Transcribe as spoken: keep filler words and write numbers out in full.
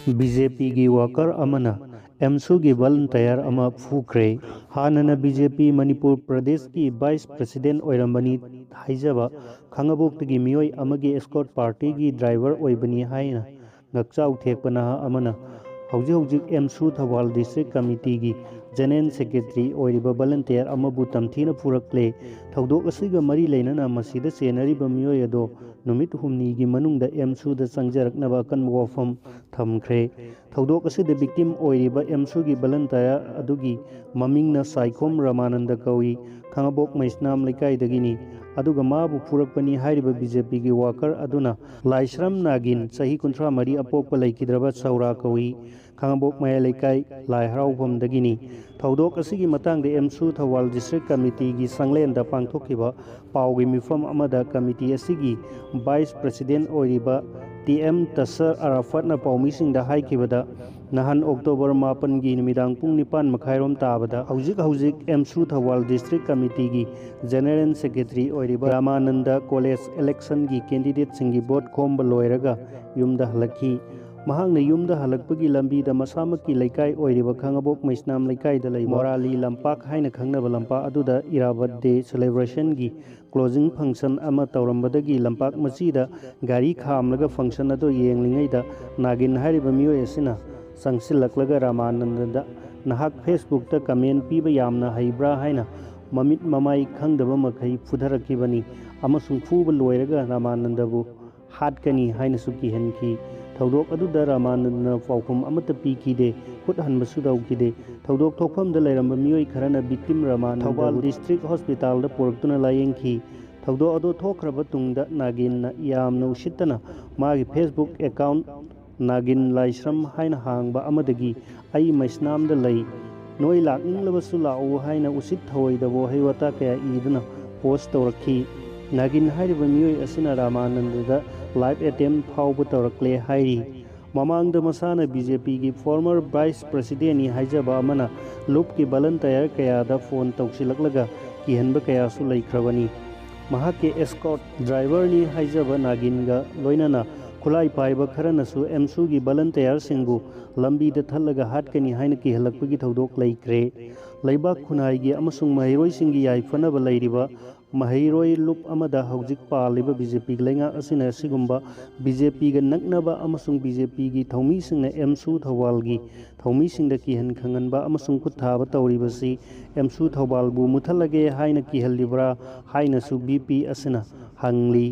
B J ꯄꯤꯒꯤ worker ꯑꯃꯅ ꯑꯦꯝꯁꯨꯒꯤ ꯚꯂꯟꯇꯤꯌꯔ ꯑꯃ ꯐꯨꯈ꯭ꯔꯦ꯫ ꯍꯥꯟꯅꯅ ꯕꯤ ꯖꯦ ꯄꯤ ꯃꯅꯤꯄꯨꯔ ꯄ꯭ꯔꯗꯦꯁꯀꯤ ꯚꯥꯏꯁ ꯄ꯭ꯔꯁꯤꯗꯦꯟ ꯑꯣꯏꯔꯝꯕꯅꯤ ꯍꯥꯏꯖꯕ ꯈꯥꯉꯕꯣꯛꯇꯒꯤ ꯃꯤꯑꯣꯏ ꯑꯃꯒꯤ ꯑꯦꯁꯀꯣꯔꯠ ꯄꯥꯔꯇꯤꯒꯤ ꯗ꯭ꯔꯥꯏꯚꯔ ꯑꯣꯏꯕꯅꯤ ꯍꯥꯏꯅ ꯉꯛꯆꯥꯎ ꯊꯦꯛꯄ ꯅꯍꯥ ꯑꯃꯅ ꯍꯧꯖꯤꯛ ꯍꯧꯖꯤꯛ ꯑꯦꯝꯁꯨ ꯊꯧꯕꯥꯜ ꯗꯤꯁꯇ꯭ꯔꯤꯛ ꯀꯃꯤꯇꯤꯒꯤ ꯖꯦꯅꯔꯦꯜ ꯁꯦꯀ꯭ꯔꯦꯇꯔꯤ ꯑꯣꯏꯔꯤꯕ ꯚꯂꯟꯇꯤꯌꯔ ꯑꯃꯕꯨ ꯇꯝꯊꯤꯅ ꯐꯨꯔꯛꯂꯦ꯫ ꯊꯧꯗꯣꯛ ꯑꯁꯤꯒ ꯃꯔꯤ ꯂꯩꯅꯅ ꯃꯁꯤꯗ ꯆꯦꯟꯅꯔꯤꯕ ꯃꯤꯑꯣꯏ ꯑꯗꯣ ꯅꯨꯃꯤꯠ ꯍꯨꯝꯅꯤꯒꯤ ꯃꯅꯨꯡꯗ ꯑꯦꯝꯁꯨꯗ ꯆꯪꯖꯔꯛꯅꯕ ꯑꯀꯟꯕ ꯋꯥꯐꯝ ꯊꯝꯈ꯭ꯔꯦ꯫ ꯊꯧꯗꯣꯛ ꯑꯁꯤꯗ ꯚꯤꯛꯇꯤꯝ ꯑꯣꯏꯔꯤꯕ ꯑꯦꯝꯁꯨꯒꯤ ꯚꯂꯟꯇꯤꯌꯔ ꯑꯗꯨꯒꯤ ꯃꯃꯤꯡꯅ ꯁꯥꯏꯈꯣꯝ ꯔꯃꯥꯅꯟꯗ ꯀꯧꯏ, ꯈꯥꯉꯕꯣꯛ ꯃꯩꯁꯅꯥꯝ ꯂꯩꯀꯥꯏꯗꯒꯤꯅꯤ꯫ ꯑꯗꯨꯒ ꯃꯥꯕꯨ ꯐꯨꯔꯛꯄꯅꯤ ꯍꯥꯏꯔꯤꯕ ꯕꯤ ꯖꯦ ꯄꯤꯒꯤ ꯋꯥꯀꯔ ꯑꯗꯨꯅ ꯂꯥꯏꯁ꯭ꯔꯝ ꯅꯥꯒꯤꯟ, ꯆꯍꯤ ꯀꯨꯟꯊ꯭ꯔꯥ ꯃꯔꯤ, ꯑꯄꯣꯛꯄ ꯂꯩꯈꯤꯗ꯭ꯔꯕ ꯆꯧꯔꯥ ꯀꯧꯏ, ꯈꯥꯉꯕꯣꯛ ꯃꯌꯥꯏ ꯂꯩꯀꯥꯏ, ꯂꯥꯏ ꯍꯔꯥꯎꯐꯝꯗꯒꯤꯅꯤ꯫ ꯊꯧꯗꯣꯛ ꯑꯁꯤꯒꯤ ꯃꯇꯥꯡꯗ ꯑꯦꯝꯁꯨ ꯊꯧꯕꯥꯜ ꯗꯤꯁꯇ꯭ꯔꯤꯛ ꯀꯃꯤꯇꯤꯒꯤ ꯁꯪꯂꯦꯟꯗ ꯄꯥꯡꯊꯣꯛꯈꯤꯕ ꯄꯥꯎꯒꯤ ꯃꯤꯐꯝ ꯑꯃꯗ ꯀꯃꯤꯇꯤ ꯑꯁꯤꯒꯤ ꯚꯥꯏꯁ ꯄ꯭ꯔꯁꯤꯗꯦꯟ ꯑꯣꯏꯔꯤꯕ ꯇꯤ ꯑꯦꯝ ꯇꯁꯔ ꯑꯔꯥꯐꯠꯅ ꯄꯥꯎꯃꯤꯁꯤꯡꯗ ꯍꯥꯏꯈꯤꯕꯗ, ꯅꯍꯥꯟ ꯑꯣꯛꯇꯣꯕꯔ ꯃꯥꯄꯟꯒꯤ ꯅꯨꯃꯤꯗꯥꯡ ꯄꯨꯡ ꯅꯤꯄꯥꯟ ꯃꯈꯥꯏꯔꯣꯝ ꯇꯥꯕꯗ ꯍꯧꯖꯤꯛ ꯍꯧꯖꯤꯛ ꯑꯦꯝꯁꯨ ꯊꯧꯕꯥꯜ ꯗꯤꯁꯇ꯭ꯔꯤꯛ ꯀꯃꯤꯇꯤꯒꯤ ꯖꯦꯅꯔꯦꯜ ꯁꯦꯀ꯭ꯔꯦꯇꯔꯤ ꯑꯣꯏꯔꯤꯕ ꯔꯥꯃꯥꯅꯟꯗ ꯀꯣꯂꯦꯖ ꯏꯂꯦꯛꯁꯟꯒꯤ ꯀꯦꯟꯗꯤꯗꯦꯠꯁꯤꯡꯒꯤ ꯚꯣꯠ ꯈꯣꯝꯕ ꯂꯣꯏꯔꯒ ꯌꯨꯝꯗ ꯍꯜꯂꯛꯈꯤ꯫ ꯃꯍꯥꯛꯅ ꯌꯨꯝꯗ ꯍꯜꯂꯛꯄꯒꯤ ꯂꯝꯕꯤꯗ ꯃꯁꯥꯃꯛꯀꯤ ꯂꯩꯀꯥꯏ ꯑꯣꯏꯔꯤꯕ ꯈꯥꯉꯕꯣꯛ ꯃꯩꯁꯅꯥꯝ ꯂꯩꯀꯥꯏꯗ ꯂꯩꯕ ꯃꯣꯔꯥꯂꯤ ꯂꯝꯄꯥꯛ ꯍꯥꯏꯅ ꯈꯪꯅꯕ ꯂꯝꯄꯥꯛ ꯑꯗꯨꯗ ꯏꯔꯥꯕꯠ ꯗꯦ ꯁꯦꯂꯦꯕ꯭ꯔꯦꯁꯟꯒꯤ ꯀ꯭ꯂꯣꯖꯤꯡ ꯐꯪꯁꯟ ꯑꯃ ꯇꯧꯔꯝꯕꯗꯒꯤ ꯂꯝꯄꯥꯛ ꯃꯆꯤꯗ ꯒꯥꯔꯤ ꯈꯥꯝꯂꯒ ꯐꯪꯁꯟ ꯑꯗꯨ ꯌꯦꯡꯂꯤꯉꯩꯗ ꯅꯥꯒꯤꯟ ꯍꯥꯏꯔꯤꯕ ꯃꯤꯑꯣꯏ ꯑꯁꯤꯅ ꯆꯪꯁꯤꯜꯂꯛꯂꯒ ꯔꯥꯃꯥꯅꯟꯗꯗ "ꯅꯍꯥꯛ ꯐꯦꯁꯕꯨꯛꯇ ꯀꯃꯦꯟ ꯄꯤꯕ ꯌꯥꯝꯅ ꯍꯩꯕ꯭ꯔꯥ?" ꯍꯥꯏꯅ ꯃꯃꯤꯠ ꯃꯃꯥꯏ ꯈꯪꯗꯕ ꯃꯈꯩ ꯐꯨꯊꯔꯛꯈꯤꯕꯅꯤ ꯑꯃꯁꯨꯡ ꯐꯨꯕ ꯂꯣꯏꯔꯒ ꯔꯥꯃꯥꯅꯟꯗꯕꯨ ꯍꯥꯠꯀꯅꯤ ꯍꯥꯏꯅꯁꯨ ꯀꯤꯍꯟꯈꯤ꯫ ꯊꯧꯗꯣꯛ ꯑꯗꯨꯗ ꯔꯥꯃꯥꯅꯟꯗꯅ ꯄꯥꯎꯈꯨꯝ ꯑꯃꯠꯇ ꯄꯤꯈꯤꯗꯦ, ꯈꯨꯠ ꯍꯟꯕꯁꯨ ꯇꯧꯈꯤꯗꯦ꯫ ꯊꯧꯗꯣꯛ ꯊꯣꯛꯐꯝꯗ ꯂꯩꯔꯝꯕ ꯃꯤꯑꯣꯏ ꯈꯔꯅ ꯚꯤꯛꯇꯤꯝ ꯔꯥꯃꯥꯅꯟꯗꯕꯨ ꯊꯧꯕꯥꯜ ꯗꯤꯁꯇ꯭ꯔꯤꯛ ꯍꯣꯁꯄꯤꯇꯥꯜꯗ ꯄꯨꯔꯛꯇꯨꯅ ꯂꯥꯌꯦꯡꯈꯤ꯫ ꯊꯧꯗꯣꯛ ꯑꯗꯨ ꯊꯣꯛꯈ꯭ꯔꯕ ꯇꯨꯡꯗ ꯅꯥꯒꯤꯟꯅ ꯌꯥꯝꯅ ꯎꯁꯤꯠꯇꯅ ꯃꯥꯒꯤ ꯐꯦꯁꯕꯨꯛ ꯑꯦꯀꯥꯎꯟꯠ ꯅꯥꯒꯤꯟ ꯂꯥꯏꯁ꯭ꯔꯝ ꯍꯥꯏꯅ ꯍꯥꯡꯕ ꯑꯃꯗꯒꯤ "ꯑꯩ ꯃꯩꯁꯅꯥꯝꯗ ꯂꯩ, ꯅꯣꯏ ꯂꯥꯛꯅꯤꯡꯂꯕꯁꯨ ꯂꯥꯛꯎ" ꯍꯥꯏꯅ ꯎꯁꯤꯠ ꯊꯑꯣꯏꯗꯕ ꯋꯥꯍꯩ ꯋꯥꯇꯥ ꯀꯌꯥ ꯏꯗꯨꯅ ꯄꯣꯁꯠ ꯇꯧꯔꯛꯈꯤ꯫ ꯅꯥꯒꯤꯟ ꯍꯥꯏꯔꯤꯕ ꯃꯤꯑꯣꯏ ꯑꯁꯤꯅ ꯔꯥꯃꯥꯅꯟꯗꯗ ꯔꯦꯞ ꯑꯦꯇꯦꯝꯞ ꯐꯥꯎꯕ ꯇꯧꯔꯛꯂꯦ ꯍꯥꯏꯔꯤ꯫ ꯃꯃꯥꯡꯗ ꯃꯁꯥꯅ ꯕꯤ ꯖꯦ ꯄꯤꯒꯤ ꯐꯣꯔꯃꯔ ꯚꯥꯏꯁ ꯄ꯭ꯔꯁꯤꯗꯦꯟꯠꯅꯤ ꯍꯥꯏꯖꯕ ꯑꯃꯅ ꯂꯨꯞꯀꯤ ꯚꯂꯟꯇꯤꯌꯔ ꯀꯌꯥꯗ ꯐꯣꯟ ꯇꯧꯁꯤꯜꯂꯛꯂꯒ ꯀꯤꯍꯟꯕ ꯀꯌꯥꯁꯨ ꯂꯩꯈ꯭ꯔꯕꯅꯤ꯫ ꯃꯍꯥꯛꯀꯤ ꯑꯦꯁꯀꯣꯔꯠ ꯗ꯭ꯔꯥꯏꯚꯔꯅꯤ ꯍꯥꯏꯖꯕ ꯅꯥꯒꯤꯟꯒ ꯂꯣꯏꯅꯅ ꯈꯨꯠꯂꯥꯏ ꯄꯥꯏꯕ ꯈꯔꯅꯁꯨ ꯑꯦꯝꯁꯨꯒꯤ ꯚꯂꯟꯇꯤꯌꯥꯔꯁꯤꯡꯕꯨ ꯂꯝꯕꯤꯗ ꯊꯠꯂꯒ ꯍꯥꯠꯀꯅꯤ ꯍꯥꯏꯅ ꯀꯤꯍꯜꯂꯛꯄꯒꯤ ꯊꯧꯗꯣꯛ ꯂꯩꯈ꯭ꯔꯦ꯫ ꯂꯩꯕꯥꯛ ꯈꯨꯟꯅꯥꯏꯒꯤ ꯑꯃꯁꯨꯡ ꯃꯍꯩꯔꯣꯏꯁꯤꯡꯒꯤ ꯌꯥꯏꯐꯅꯕ ꯂꯩꯔꯤꯕ ꯃꯍꯩꯔꯣꯏ ꯂꯨꯞ ꯑꯃꯗ ꯍꯧꯖꯤꯛ ꯄꯥꯜꯂꯤꯕ ꯕꯤ ꯖꯦ ꯄꯤꯒꯤ ꯂꯩꯉꯥꯛ ꯑꯁꯤꯅ ꯑꯁꯤꯒꯨꯝꯕ ꯕꯤ ꯖꯦ ꯄꯤꯒ ꯅꯛꯅꯕ ꯑꯃꯁꯨꯡ ꯕꯤ ꯖꯦ ꯄꯤꯒꯤ ꯊꯧꯃꯤꯁꯤꯡꯅ ꯑꯦꯝꯁꯨ ꯊꯧꯕꯥꯜꯒꯤ ꯊꯧꯃꯤꯁꯤꯡꯗ ꯀꯤꯍꯟ ꯈꯪꯍꯟꯕ ꯑꯃꯁꯨꯡ ꯈꯨꯠ ꯊꯥꯕ ꯇꯧꯔꯤꯕꯁꯤ ꯑꯦꯝꯁꯨ ꯊꯧꯕꯥꯜꯕꯨ ꯃꯨꯊꯠꯂꯒꯦ ꯍꯥꯏꯅ ꯀꯤꯍꯜꯂꯤꯕ꯭ꯔꯥ ꯍꯥꯏꯅꯁꯨ ꯕꯤ ꯄꯤ ꯑꯁꯤꯅ ꯍꯪꯂꯤ꯫